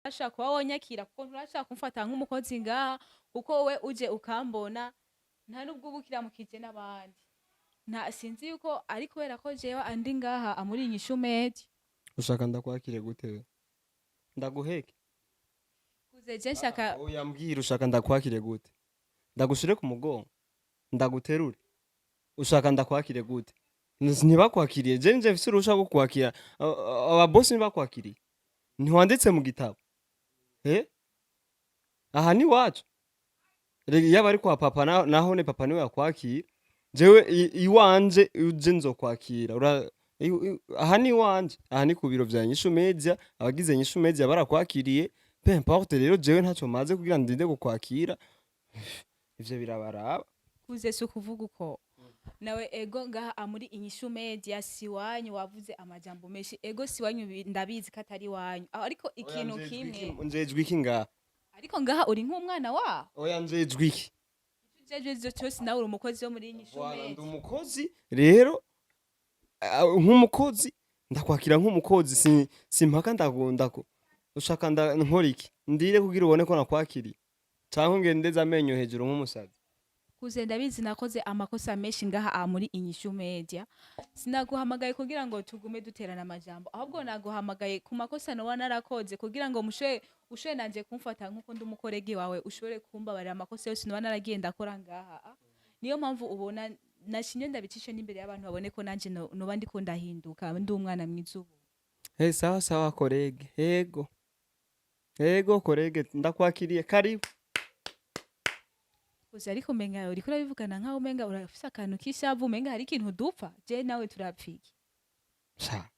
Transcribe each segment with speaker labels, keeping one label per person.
Speaker 1: Urashaka kuba wonyakira kuko nturashaka kumfata nk'umukozi ngaha, kuko we uje ukambona nta nubwo uba ukiramukije n'abandi. Nta sinzi yuko ari kubera ko jewe andi ngaha amuri Inyishu Media.
Speaker 2: Ushaka ndakwakire gute we? Ndaguheke?
Speaker 1: Kuze, je nshaka
Speaker 2: Oya, mbwira, ushaka ndakwakire gute? Ndagushire ku mugongo, ndaguterure? Ushaka ndakwakire gute? Ntibakwakiriye, je nje mfise uruhusha rwo kukwakira. Ababosi ntibakwakiriye, ntiwanditse mu gitabo. Aha ni iwacu. Rega iyo abari kwa papa naho ne papa niwe yakwakira. Jewe iwanje uje nzokwakira. Aha ni iwanje, aha ni ku biro vya Nyishu Media. Abagize Nyishu Media barakwakiriye, peu importe. Rero jewe ntaco maze kugira ndinde kukwakira, ivyo birabaraba.
Speaker 1: Kuze, si ukuvuga uko nawe. Ego, ngaha amuri Inyishu Media si wanyu. Wavuze amajambo menshi. Ego, si wanyu, ndabizi ko atari wanyu, ariko ikintu
Speaker 2: Oya, njejwe
Speaker 1: kimwe
Speaker 2: njejwe iki ngaha?
Speaker 1: Ariko ngaha uri nk'umwana waho.
Speaker 2: Oya, njejwe iki?
Speaker 1: Ujejwe ivyo cyose, nawe uri umukozi wo muri Inyishu
Speaker 2: Voilà, ndi
Speaker 1: Media.
Speaker 2: umukozi rero, nk'umukozi ndakwakira nk'umukozi. Simpaka ndako ushaka nkora iki? Ndire kugira ubone ko nakwakiriye, canke ngendeze amenyo hejuru nk'umusazi?
Speaker 1: Kuze, ndabizi nakoze amakosa menshi ngaha aha muri Inyishu Media. Sinaguhamagaye kugira ngo tugume duterana amajambo, ahubwo naguhamagaye ku makosa noba narakoze kugira ngo mushe ushobe nanje kumfata nk'uko ndi umukorege wawe, ushobore kumbabarira amakosa yose noba naragiye ndakora ngaha. Niyo mpamvu ubona nashimye ndabicishe n'imbere y'abantu babone ko nanje noba ndiko ndahinduka, ndi umwana mwiza ubu.
Speaker 2: Hey, sawa sawa collègue, ego ego collègue, ndakwakiriye, karibu.
Speaker 1: Kuze, ariko umenga uriko urabivugana nkaho umenga urafise akantu k'ishavu, umenga hari ikintu dupfa. Je nawe turapfiki?
Speaker 2: Sha.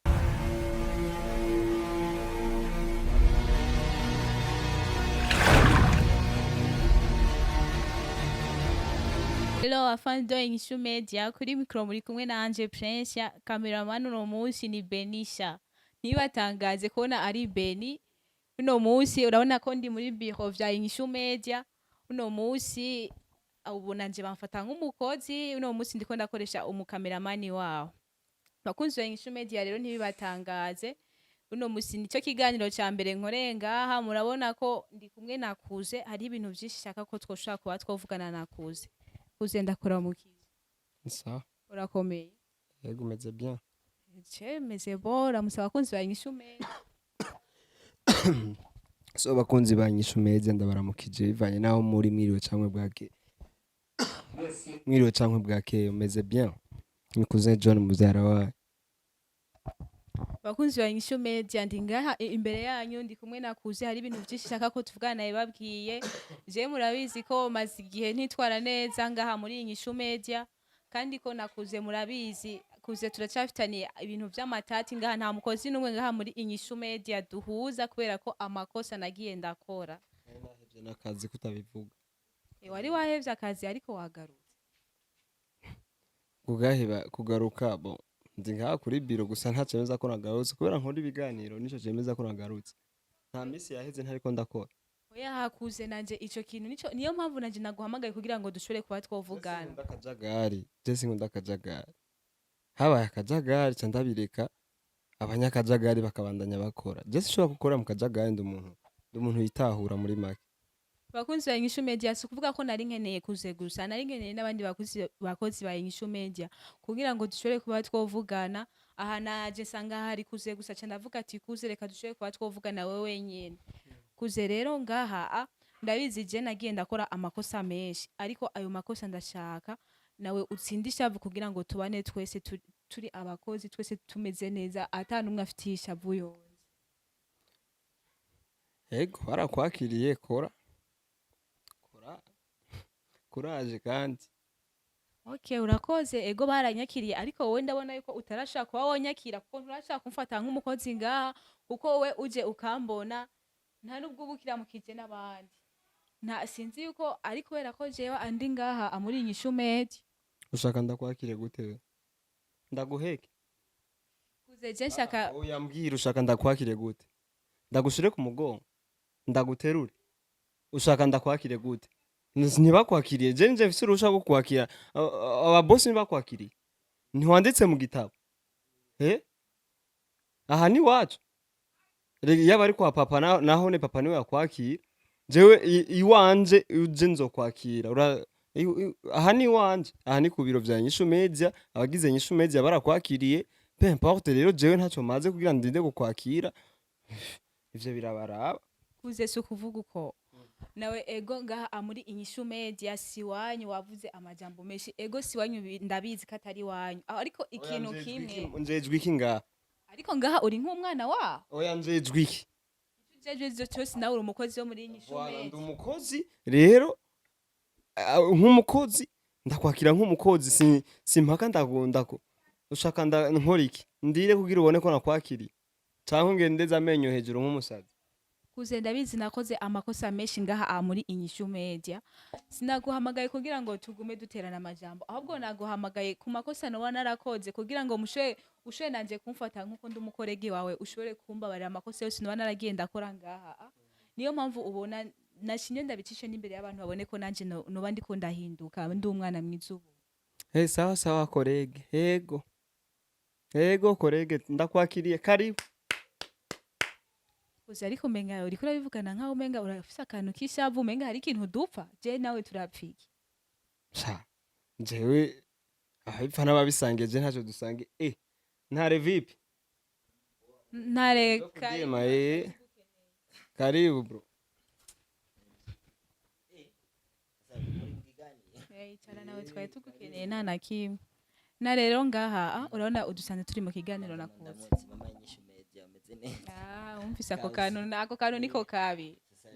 Speaker 1: Hello afande Inyishu Media, kuri mikro muri kumwe nanje Prince, cameraman uno munsi ni Benisha. Ntibatangaze kubona ari Beni uno munsi. Urabona ko ndi muri biro vya Inyishu Media uno munsi. Ubu nanje bamfata nk'umukozi. Uno munsi ndiko ndakoresha umukameramani wawo. Bakunzi ba Inyishu Media rero, ntibibatangaze, uno munsi nicyo kiganiro ca mbere nkoreye ngaha. Murabona ko ndi kumwe na Kuze. Hari ibintu vyinshi shaka ko twoshobora kuba twovugana na Kuze. Kuze, ndakuramukiye.
Speaker 2: Sawa.
Speaker 1: Urakomeye?
Speaker 2: Ego, umeze bien?
Speaker 1: Je meze bon. Ramusa abakunzi ba Inyishu Media.
Speaker 2: So bakunzi ba Nyishu Media, ndabaramukije bivanye naho muri, mwiriwe canke bwake, mwiriwe canke bwakeye. Umeze bien? Ni cousin John muvyara wawe.
Speaker 1: Bakunzi ba Inyishu Media, ndi ngaha imbere yanyu, ndi kumwe na Kuze. Hari ibintu byinshi shaka ko tuvugana. Nabibabwiye, je murabizi ko maze igihe ntitwara neza ngaha muri Inyishu Media, kandi ko nakuze murabizi, Kuze turacyafitaniye ibintu vy'amatati ngaha. Nta mukozi n'umwe ngaha muri Inyishu Media duhuza kubera ko amakosa nagiye ndakora.
Speaker 2: Nahevye n'akazi, kutabivuga.
Speaker 1: Wari wahevye akazi, ariko wagarutse.
Speaker 2: Kugaheba kugaruka, bon, ndi ngaha kuri biro gusa, nta cemeza ko nagarutse kubera nkora ibiganiro. Nico cemeza ko nagarutse. Nta misi yaheze ntariko ndakora.
Speaker 1: Oya, hakuze nanje ico kintu nico, niyo mpamvu nanje naguhamagaye kugira ngo dushobore kuba twovugana.
Speaker 2: Sinkunda akajagari, je sinkunda akajagari. Habaye akajagari ca ndabireka, abanyakajagari bakabandanya bakora. Je sinshobora gukora mu kajagari. Ndi umuntu yitahura muri make.
Speaker 1: Bakunzi ba Inyishu Media, si ukuvuga ko nari nkeneye Kuze gusa, nari nkeneye n'abandi bakozi ba Inyishu Media kugira ngo dushobore kuba twovugana. Aha naje nsanga hari Kuze gusa, ca ndavuga ati: "Kuze, reka dushobore kuba twovugana wewe wenyene." Kuze rero, ngaha ndabizi je nagiye ndakora amakosa menshi, ariko ayo makosa ndashaka nawe utsinde ishavu kugira ngo tubane twese turi abakozi, twese tumeze neza, ata n'umwe afitiye ishavu yonze.
Speaker 2: Ego, barakwakiriye, kora kora, kuraje kandi.
Speaker 1: Okay, urakoze. Ego, baranyakiriye, ariko wowe ndabona yuko utarashaka kuba wonyakira kuko nturashaka kumfata nk'umukozi ngaha, kuko wowe uje ukambona nta nubwo uba ukiramukije n'abandi. Nta sinzi yuko ari kubera ko jewe andi ngaha amuri Inyishu Media.
Speaker 2: Ushaka ndakwakire gute we? Ndaguheke?
Speaker 1: Kuze, je nshaka
Speaker 2: Oya, mbwira, ushaka ndakwakire gute? Ndagushire ku mugongo, ndaguterure? Ushaka ndakwakire gute? Ntibakwakiriye, je nje mfise uruhusha rwo kukwakira. Ababosi ntibakwakiriye, ntiwanditse mu gitabo. Aha ni iwacu. Rega yaba ari kwa papa, naho ne papa niwe yakwakira. Jewe iwanje uje nzokwakira. Aha ni iwanje, aha ni ku biro vya Nyishu Media. Abagize Nyishu Media barakwakiriye, peu importe. Rero jewe ntaco maze kugira ndinde kukwakira, ivyo birabaraba.
Speaker 1: Kuze, si ukuvuga uko nawe. Ego, ngaha amuri Inyishu Media si wanyu. Wavuze amajambo menshi. Ego, si wanyu, ndabizi ko atari wanyu. Ariko ikintu kimwe
Speaker 2: Njejwe iki ngaha?
Speaker 1: Ariko ngaha uri nk'umwana waho.
Speaker 2: Oya, njejwe iki?
Speaker 1: Ujejwe ivyo cyose, nawe uri umukozi wo muri Inyishu
Speaker 2: Voilà, ndi
Speaker 1: Media.
Speaker 2: umukozi. Rero nk'umukozi ndakwakira nk'umukozi, simpaka ndagundako. Ushaka nkora iki? Ndire kugira ubone ko nakwakiriye, canke ngendeze amenyo hejuru nk'umusazi?
Speaker 1: Kuze, ndabizi nakoze amakosa menshi ngaha aha muri Inyishu Media. Sinaguhamagaye kugira ngo tugume duterana amajambo, ahubwo naguhamagaye ku makosa noba narakoze kugira ngo mushobe ushobe nanje kumfata nk'uko ndi umukoregi wawe, ushobore kumbabarira amakosa yose noba naragiye ndakora ngaha. Niyo mpamvu ubona nashimye ndabicishe n'imbere y'abantu, babone ko nanje noba ndiko ndahinduka, ndi umwana mwiza ubu.
Speaker 2: Hey, sawa sawa collègue. Ego ego collègue, ndakwakiriye, karibu.
Speaker 1: Kuze, ariko umenga uriko urabivugana nkaho umenga urafise akantu k'ishavu, umenga hari ikintu dupfa. Je nawe turapfiki?
Speaker 2: Sha, jewe abipfa n'ababisangiye, je ntacyo dusangiye. Ntare, vipi?
Speaker 1: Ntareka.
Speaker 2: Kudyema, karibu bro.
Speaker 1: Icara nawe, twari tugukeneye. Nta na kimwe na rero ngaha, urabona udusanze turi mu kiganiro nakuze.
Speaker 3: Ndamutse mama Inyishu Media, umeze neza?
Speaker 1: Ah, wumvise ako kantu, ako kantu niko kabi.
Speaker 3: Sasa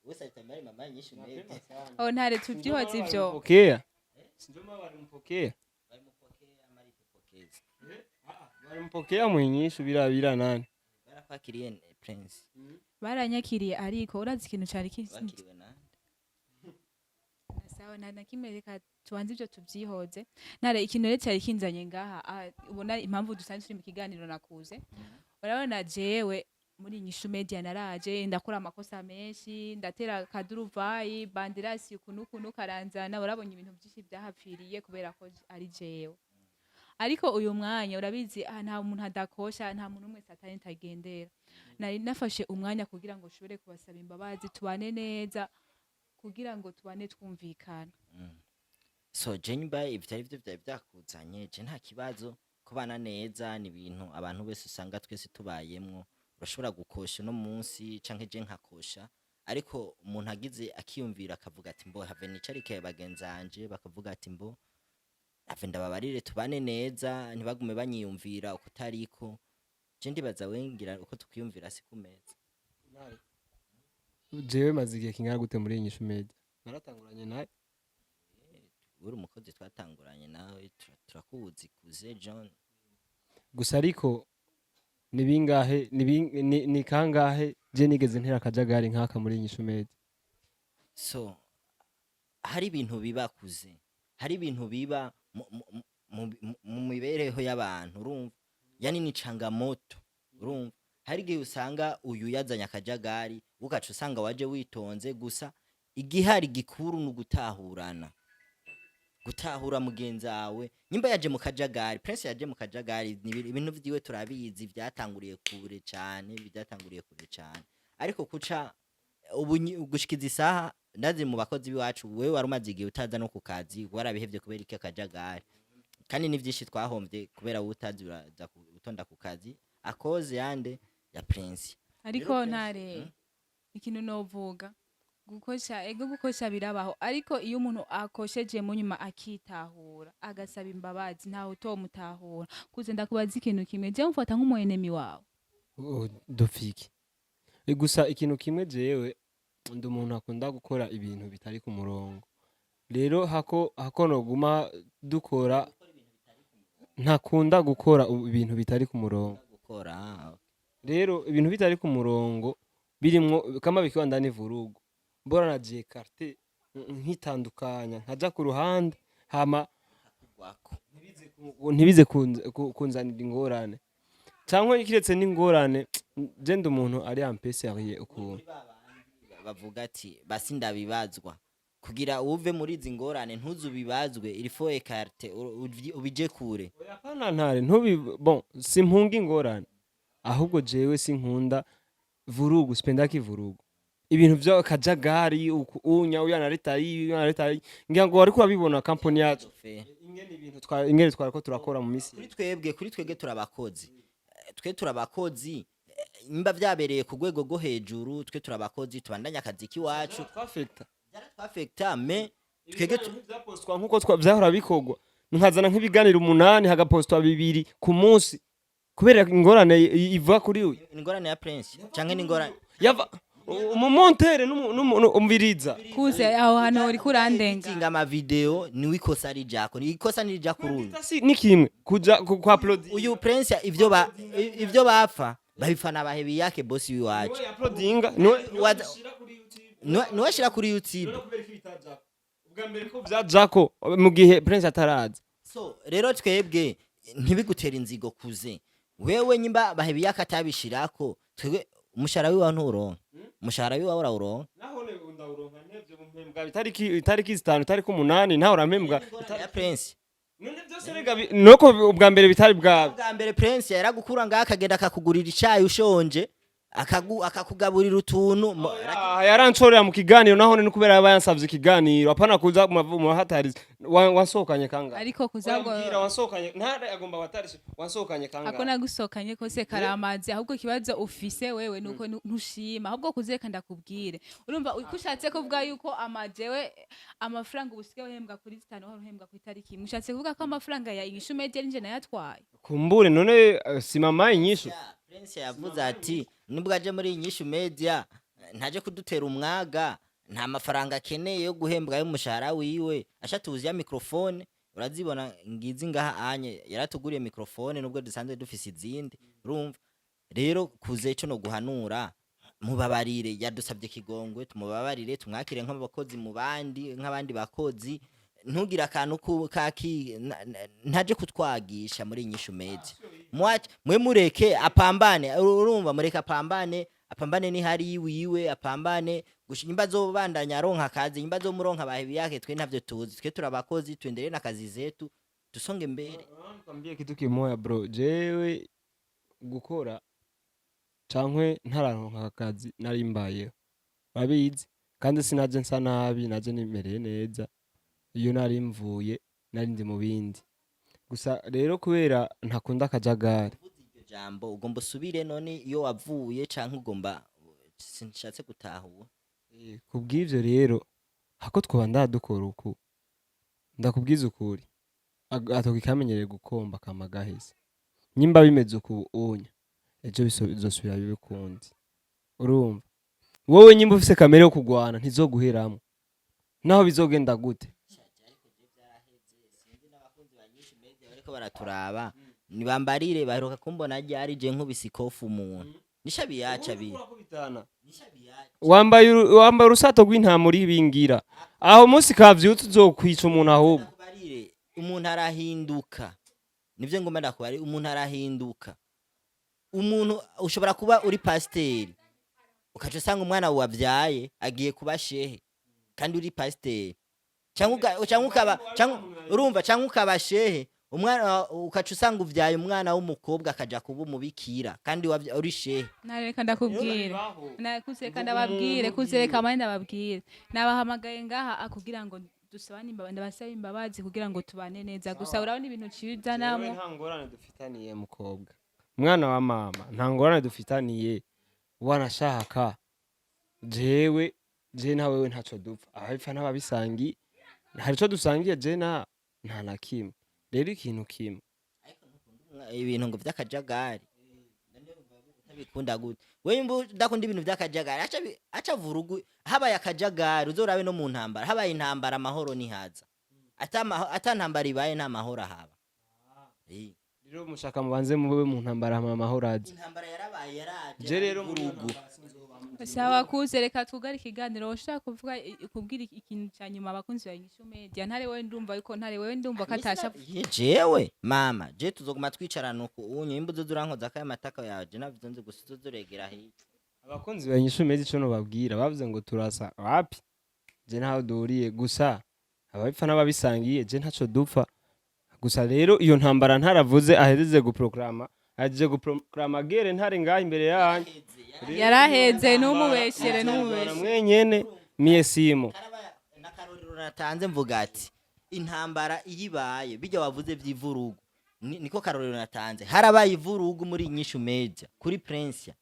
Speaker 3: wese ahita mama Inyishu Media.
Speaker 1: Oh, ntare, tuvyihoze ivyo.
Speaker 2: Pokea, sindio? Mama walimpokea.
Speaker 3: Balimupokea mari tupokeze.
Speaker 2: Walimpokea mwinyishu bila nani.
Speaker 3: Barakwakiriye Prince?
Speaker 1: Baranyakiriye, ariko urazi ikintu cari
Speaker 3: Bakiriwe nande?
Speaker 1: Sawa, nta na kimwe, reka tubanze ivyo tuvyihoze. Ntare, ikintu rero cari kinzanye ngaha, ubona impamvu dusanzwe turi mu kiganiro nakuze, urabona jewe muri Inyishu Media naraje ndakora amakosa menshi, ndatera kaduruvayi bandirasi ukuntu ukuntu karanzana. Urabonye ibintu byinshi byahapfiriye kubera ko ari jewe. Ariko uyu mwanya urabizi, nta muntu adakosha, nta muntu umwe satani itagendera. Nari nafashe umwanya kugira ngo ushobore kubasaba imbabazi, tubane neza, kugira ngo tubane twumvikana.
Speaker 3: So je nyumba ivyo ari vyo vyari vyakuzanye, je nta kibazo. Kubana neza ni ibintu abantu bose usanga twese tubayemwo. Urashobora gukosha uno munsi canke je nkakosha, ariko umuntu agize akiyumvira akavuga ati: "Mbo have nicarike bagenzanje," bakavuga ati: "Mbo have ndababarire, tubane neza, ntibagume banyiyumvira uko utariko." Je ndibaza wengira uko tukwiyumvira si ku meza.
Speaker 2: Jewe maze igihe kingana gute muri Inyishu Media? Naratanguranye nawe.
Speaker 3: Uri umukozi twatanguranye nawe, turakuzi kuze John.
Speaker 2: Gusa ariko ni bingahe, ni kangahe je nigeze ntera akajagari nk'aka muri Inyishu Media?
Speaker 3: So hari ibintu biba kuze, hari ibintu biba mu mibereho y'abantu, urumva, yani ni changamoto. Urumva, hari igihe usanga uyu yazanye akajagari, ugaca usanga waje witonze. Gusa igihari gikuru ni ugutahurana, gutahura mugenzi wawe nyimba yaje mu kajagari. Prince yaje mu kajagari, ni ibintu vyiwe turabizi, vyatanguriye kure cane, byatanguriye kure cane. Ariko kuca ubu gushikiza isaha, ndazi mu bakozi b'iwacu wewe wari umaze igihe utaza no ku kazi, warabihevye kubera iki? Akajagari. Kandi ni vyinshi twahomvye kubera wowe utazi uraza utonda ku kazi akoze yande ya Prince.
Speaker 1: Ariko
Speaker 3: Rero Prince,
Speaker 1: ntare, ikintu novuga, gukosha, ego, gukosha birabaho, ariko iyo umuntu akosheje mu nyuma akitahura, agasaba imbabazi, ntawe utomutahura. Kuze, ndakubaza ikintu kimwe: jewe mfata nk'umu ennemi wawe?
Speaker 2: Oh, dufiki. Gusa ikintu kimwe, jewe ndi umuntu akunda gukora ibintu bitari ku murongo. Rero hako noguma dukora, ntakunda gukora ibintu bitari ku murongo.
Speaker 3: Gukora.
Speaker 2: Rero ibintu bitari ku murongo, birimwo kama bikiwa ndani vurugu, bora najiécarter, nkitandukanya, nkaja ku ruhande, hama
Speaker 3: wako
Speaker 2: ntibize kunzanira ingorane cyangwa kiretse n'ingorane. Je ndi umuntu ari un peu sérieux ukuntu.
Speaker 3: Bavuga ati: "Basi ndabibazwa kugira uve muri izi ngorane, ntuzubibazwe, il faut écarter, ubije kure."
Speaker 2: Oya, pana ntare, ntubi bon, simpunga ingorane, ahubwo jewe sinkunda. Vurugu, sipendaki vurugu, ibintu vy'akajagari uku unya uyu analeta iyi, uyu analeta iyi. Ngira ngo wariko urabibona kampani yacu
Speaker 3: Fe.
Speaker 2: ingene ibintu ingene twariko turakora mu misi.
Speaker 3: Kuri twebwe turabakozi. Twe turabakozi. Nimba vyabereye ku rwego rwo hejuru, twe turabakozi, tubandanya akazi k'iwacu.
Speaker 2: Twafekta.
Speaker 3: Twaffecta, mais twebwe
Speaker 2: Vyapostwa nkuko vyahora bikorwa, nkazana nk'ibiganiro 8, hagapostwa bibiri ku munsi kubera ingorane iva kuri uyu.
Speaker 3: Ingorane ya Prince canke n'ingorane
Speaker 2: Yava umumontere umviriza.
Speaker 1: Kuze, aho hantu uri kurandenga.
Speaker 3: Editing ama video, niwe ikosa rijako, ni ikosa nirija kuri uyu.
Speaker 2: Si ni kimwe kuja kwa upload.
Speaker 3: Uyu Prince, ivyo bapfa babifana bahebi yake bosi wiwacu.
Speaker 2: Niwe uploadinga, niwe.
Speaker 3: Niwe ashira kuri YouTube.
Speaker 2: Ubwa mbere ko vyajako mu gihe Prince ataraza.
Speaker 3: So rero twebwe ntibigutera inzigo kuze wewe, nyimba bahebi yake atabishirako, twebwe umushahara wiwawe ntuwuronka, umushahara wiwawe urawuronka.
Speaker 2: Nahone ndawuronka ntevye, mumpembwa itariki 5, itariki 8, ntawe urampembwa.
Speaker 3: Ya Prince.
Speaker 2: None byose rega nuko ubwa mbere bitari bwawe.
Speaker 3: Bwa mbere Prince yaragukura ngaho akagenda akakugurira icayi ushonje, akakugaburira utuntu
Speaker 2: Ah, yaranshorera mu kiganiro, nahone ni kubera yaba yansavye ikiganiro, apana kuza muhatariza. Wansohokanye kangahe?
Speaker 1: Ariko kuza ngo
Speaker 2: Wambwira, wansohokanye ntare agomba watarishe, wansohokanye
Speaker 1: ako
Speaker 2: kangahe?
Speaker 1: Nagusohokanye kose karamaze. Ahubwo ikibazo ufise wewe nuko ntushima. Ahubwo kuzeka ndakubwire, urumva uko ushatse kuvuga yuko amajewe amafaranga ubu usigaye uhembwa kuri 5, wahora uhembwa ku itariki 1, ushatse kuvuga ko amafaranga ya Inyishu Media ninje nayatwaye?
Speaker 2: Kumbure none si mama Inyishu.
Speaker 3: Ya, Prince yavuze ati nubwo aje muri Inyishu Media ntaje kudutera umwaga, nta mafaranga akeneye yo guhembwa y'umushahara wiwe, ashatuzi ya microphone urazibona ngizi ngaha anye, yaratuguriye microphone nubwo dusanzwe dufise izindi. Urumva rero kuze ico no guhanura, mubabarire, yadusabye kigongwe, tumubabarire, tumwakire nk'abakozi mu bandi, nk'abandi bakozi. Ntugire akantu kaki ntaje kutwagisha muri Inyishu Media. Mwache mwe, mureke apambane. Urumva, mureke apambane, apambane ni hari wiwe, apambane gushika imba azobandanya aronka akazi, imba azomuronka bahebi yake, twe ntavyo tuzi. Twe turabakozi, tuendelee na kazi zetu, tusonge mbere.
Speaker 2: Kwambie kitu kimoya bro, jewe gukora cankwe ntararonka akazi nari mbayeho, urabizi, kandi sinaje nsa nabi, naje nimereye neza. Iyo nari mvuye nari ndi mu bindi gusa. Rero kubera ntakunda akajagari.
Speaker 3: Uvuze iryo jambo ugomba usubire none iyo wavuye, canke ugomba, sinshatse gutahura.
Speaker 2: Kubw'ivyo rero hako twoba ndadukora uku, ndakubwiza ukuri, atoki kamenyereye gukomba kama gaheze. Nyimba bimeze uku unya, ejo bizosubira bibe ukundi. Urumva wowe nyimba ufise kamere yo kugwana, ntizoguheramwo naho bizogenda gute.
Speaker 3: Sinzi n'abakunzi ba Nyinshi Media bariko baraturaba nibambarire, baheruka kumbona ryari je nkubise ikofu umuntu? Nishabiyaca bi nishabiyaca.
Speaker 2: Wambaye urusato rw'intama uri bingira aho munsi kavyutse uzokwica umuntu ahubwo.
Speaker 3: Ndakubarire, umuntu arahinduka, nivyo ngomba ndakubarire, umuntu arahinduka. Umuntu ushobora kuba uri pasiteri, ukaca usanga umwana wabyaye agiye kuba shehe kandi uri pasiteri, cyangwa ukaba, cyangwa urumva, cyangwa ukaba shehe, umwana ukaca usanga uvyaye umwana w'umukobwa akaja kuba umubikira kandi uri shehe.
Speaker 1: Nareka ndakubwira, nakuzeka ndababwire, kuzereka amane ndababwire, nabahamagaye ngaha kugira ngo dusabane imbabazi, ndabasaba imbabazi kugira ngo tubane neza. Gusa urabona ibintu cizanamo.
Speaker 2: Jewe nta ngorane dufitaniye, mukobwa, mwana wa mama, nta ngorane dufitaniye. Wanashaka jewe je na wewe ntaco dupfa, ababipfa n'ababisangiye, hari ico dusangiye je na nta na kimwe. Rero ikintu kimwe,
Speaker 3: Ibintu ngo vy'akajagari utabikunda gute? Wewe imbu udakunda ibintu vy'akajagari, aca vurugu. Habaye akajagari, uzorabe no mu ntambara, habaye intambara amahoro ntihaza. Ata ntambara ibaye nta mahoro ahaba.
Speaker 2: Rero mushaka mubanze mube mu ntambara hama amahoro aze?
Speaker 3: Intambara yarabaye, yaraje.
Speaker 2: Je rero muri
Speaker 3: vurugu.
Speaker 1: Sawa kuze, reka twugare ikiganiro. Ushaka kuvuga kubwira ikintu cya nyuma abakunzi ba Inyishu Media? Ntare wewe ndumva yuko, ntare wewe ndumva ko atasha.
Speaker 3: Ye, jewe mama, je tuzoguma twicarana uku unyu, imbu uzoza urankoza akaya mataka yaje navyo nzi gusa, uzoza uregera hirya.
Speaker 2: Abakunzi ba Inyishu Media, ico nobabwira, bavuze ngo turasa wapi, je ntaho duhuriye. Gusa ababipfa n'ababisangiye, je ntaco dupfa. Gusa rero iyo ntambara ntaravuze, ahejeje guproclama, ahejeje guproclama guerre, ntare ngaha imbere yanyu.
Speaker 1: Yaraheze, ntumubeshere, ntumubeshere.
Speaker 2: Mwenyene mie simo.
Speaker 3: N'akarorero natanze, mvuga ati intambara iyo ibaye, bijya wavuze by'ivurugu, niko karorero natanze. Harabaye ivurugu muri Inyishu Media kuri Prince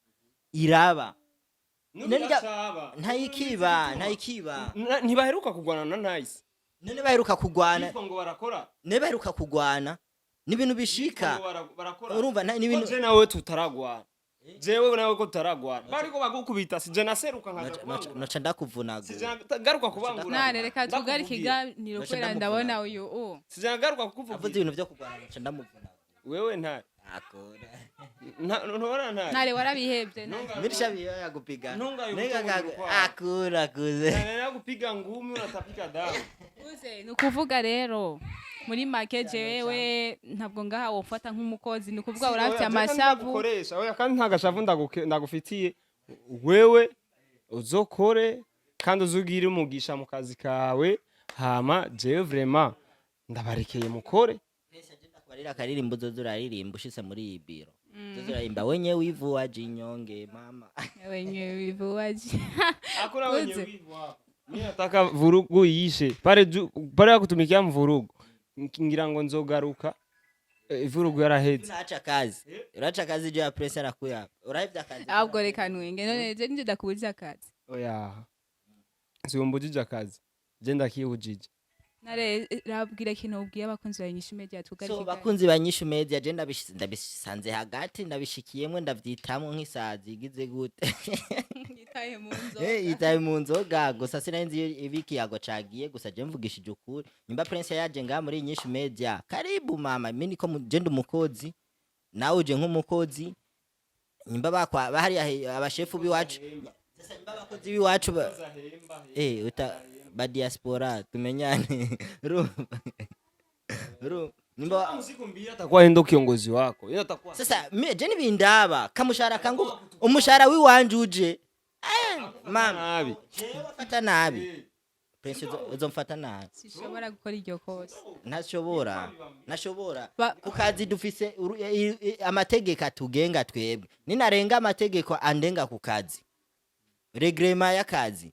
Speaker 3: iraba. Ntayikiba, ntayikiba.
Speaker 2: Ntibaheruka kugwana na Nice.
Speaker 3: None baheruka kugwana?
Speaker 2: Bitwa ngo barakora.
Speaker 3: Ne baheruka kugwana, n'ibintu bishika.
Speaker 2: Bitwa ngo barakora.
Speaker 3: Urumva n'ibintu
Speaker 2: Ko je nawe tutaragwana, jewe nawe ko tutaragwana, bariko bagukubita, sije naseruka nkaza kubangura.
Speaker 3: Noca ndakuvunagura.
Speaker 2: Sije garuka kubangura.
Speaker 1: Nare, reka tugare
Speaker 2: Ndakubwira.
Speaker 1: ikiganiro
Speaker 3: Noca
Speaker 1: kubera
Speaker 3: ndamuvuna.
Speaker 1: ndabona uyu u
Speaker 2: Sije garuka
Speaker 3: Avuze
Speaker 2: kukuvugira.
Speaker 3: ibintu byo kugwana, noca ndamuvunagura.
Speaker 2: Wewe ntare.
Speaker 3: Akora.
Speaker 2: Ntubona ntare.
Speaker 1: Ntare, warabihebye.
Speaker 3: Mirisha biyo yagupiga.
Speaker 2: Ntunga
Speaker 3: Nenga
Speaker 2: yuko kwa.
Speaker 3: Akura kuze.
Speaker 2: Nare, kupiga ngumi unatapika damu.
Speaker 1: Uze, ni ukuvuga rero muri make, jewe ntabwo ngaha wofata nk'umukozi, ni ukuvuga urafite amashavu.
Speaker 2: Ndagukoresha, oya, kandi nta gashavu ndagufitiye. Wewe uzokore kandi uzugire umugisha mu kazi kawe, hama jewe vraiment ndabarekeye mukore.
Speaker 3: Barira akaririmbo uzoza uraririmba ushitse muri iyi biro. Uzoza uririmba wenye wivu wajinyonge mama.
Speaker 1: Wenye wivu waji.
Speaker 2: Hakuna wenye
Speaker 1: Uze.
Speaker 2: wivu hapa. Mimi nataka vurugu iishe pale pale ya kutumikia mvurugu, ngira ngo nzogaruka ivurugu yaraheze.
Speaker 3: Uraca akazi, uraca akazi juu ya pressure arakuya, urahevye akazi.
Speaker 1: Ahubwo reka nwenge, none je nije ndakubuza akazi?
Speaker 2: Oya, siumbujije akazi, je ndakihujije.
Speaker 1: Nare, rabwira ikintu ubwiye abakunzi ba Inyishu Media, tugare
Speaker 3: So
Speaker 1: ikiganiro.
Speaker 3: bakunzi ba Nyishu Media, je ndabisanze hagati, ndabishikiyemwe, ndavyitamwo nk'isazi igize gute.
Speaker 1: Yitaye mu nzoga.
Speaker 3: Eh, yitaye mu nzoga gusa, sinari nzi iyo ibi ikiyago cagiye. Gusa je mvugishije ukuri, nyimba Prince yaje ngaha muri Inyishu Media, karibu mama. Mimi niko je ndi umukozi, nawe uje nk'umukozi. Nyimba bakwa bahariya abashefu biwacu, sasa nyimba abakozi biwacu uta ba diaspora tumenyane. Urumva, urumva nyimba
Speaker 2: Usiku mbili atakuwa ndo kiongozi wako. Yeye atakuwa
Speaker 3: Sasa mie je nibindaba kamushahara kangu, umushahara wiwanje uje, mama.
Speaker 2: Nabi.
Speaker 3: Jewe afata nabi Prince, uzomfata nabi.
Speaker 1: Sinshobora gukora iryo kosa.
Speaker 3: Ntashobora, ntashobora. Ku kazi dufise amategeko atugenga twebwe. Ninarenga amategeko andenga ku kazi, règlement y'akazi,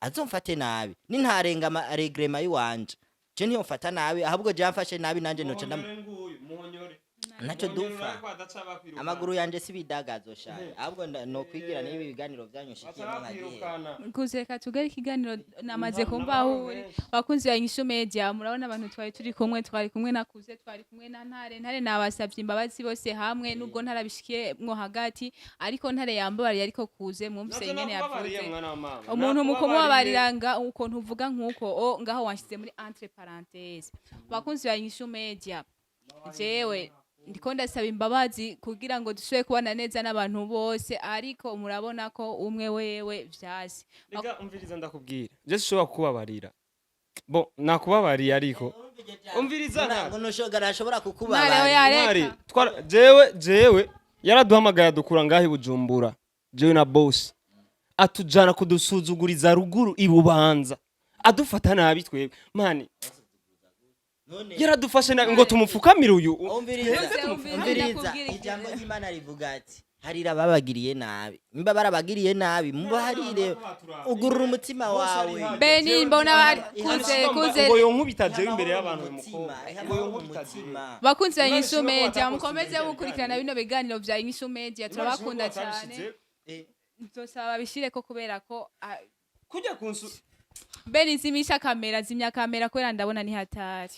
Speaker 3: azomfate nabi. Nintarenga règlement y'iwanje, je ntiyomfata nabi. Ahubwo je amfashe nabi, nanje noca ntacyo dupfa. Amaguru yanje si bidagazo shaye, ahubwo nokwigira n'ibi biganiro byanyu nshikiyemo nkagihe.
Speaker 1: Kuze, reka tugare ikiganiro, namaze kumva aho uri. Bakunzi ba Inyishu Media, murabona abantu twari turi kumwe, twari kumwe na Kuze, twari kumwe na Ntare. Ntare, nabasabye imbabazi bose hamwe, nubwo ntarabishikiye mwo hagati, ariko Ntare yambabariye. Ariko Kuze mwumvise ingene yavuze umuntu mu kumubabarira nga ukuntu uvuga nkuko o ngaho wanshyize muri entre parenthèse. Bakunzi ba Inyishu Media, jewe ndiko ndasaba imbabazi kugira ngo dushobore kubana neza n'abantu bose, ariko murabona ko umwe wewe vyasi.
Speaker 2: Reka, umviriza, ndakubwira, je sishobora kukubabarira. Bo nakubabariye, ariko umviriza,
Speaker 3: ngo ntushobora
Speaker 1: Ntare,
Speaker 3: kukubabarira.
Speaker 1: oya,
Speaker 2: Ntare,
Speaker 1: reka.
Speaker 2: Jewe yaraduhamagaye adukura ngaho i Bujumbura, jewe na boss, atujana kudusuzuguriza ruguru i Bubanza, adufata nabi twebwe mani.
Speaker 3: None
Speaker 2: Yaradufashe nabi ngo tumupfukamire uyu.
Speaker 3: Umviriza.
Speaker 1: Umviriza,
Speaker 3: Umviriza.
Speaker 1: ndakubwira ikintu.
Speaker 3: Ijambo ry'Imana rivuga ati harira ababagiriye nabi. Nimba barabagiriye nabi, mubaharire, ugurura umutima wawe.
Speaker 1: Beni, mbona bari Kuze, Kuze.
Speaker 2: Ngo yonkubita jewe imbere y'abantu uyu
Speaker 3: Umutima,
Speaker 2: mukobwa.
Speaker 3: iha
Speaker 2: Ngo
Speaker 3: amahoro
Speaker 2: yonkubita jewe.
Speaker 3: umutima.
Speaker 1: Bakunzi ba
Speaker 2: Imana
Speaker 1: Inyishu
Speaker 2: ishimwe ko
Speaker 1: Media,
Speaker 2: watakoze
Speaker 1: mukomeze
Speaker 2: ibintu.
Speaker 1: mukurikirana bino biganiro vya Inyishu Media, turabakunda cyane. Nzosaba babishireko kubera ko
Speaker 2: Kujya kunsu
Speaker 1: Beni, zimisha kamera, zimya kamera kubera ndabona ni hatari.